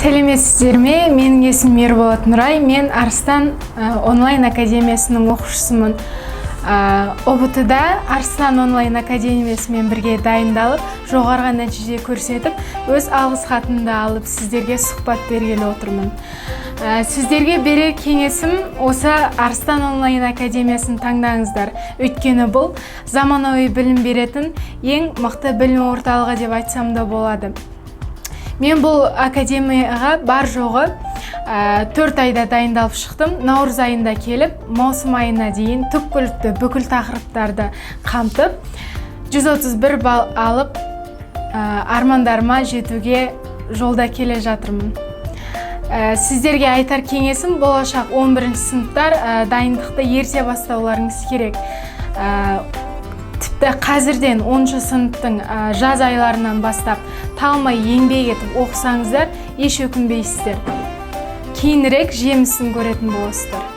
Сәлеметсіздер ме? Менің есімім Ерболат Нұрай. Мен Арыстан онлайн академиясының оқушысымын. ҰБТ да Арыстан онлайн академиясымен бірге дайындалып, жоғарғы нәтиже көрсетіп, өз алғыс хатымды алып, сіздерге сұхбат бергелі отырмын. Сіздерге берер кеңесім: осы Арыстан онлайн академиясын таңдаңыздар, өйткені бұл заманауи білім беретін ең мықты білім орталығы деп айтсам да болады. Мен бұл академияға бар жоғы 4 айда дайындалып шықтым. Наурыз айында келіп, маусым айына дейін түпкілікті бүкіл тақырыптарды қамтып, 131 балл алып, армандарыма жетуге жолда келе жатырмын. Сіздерге айтар кеңесім: болашақ 11 сыныптар, дайындықты ерте бастауларыңыз керек. Тіпті қазірден, 10 сыныптың жаз айларынан бастап талмай еңбек етіп оқысаңыздар, еш өкінбейсіздер, кейінірек жемісін көретін боласыздар.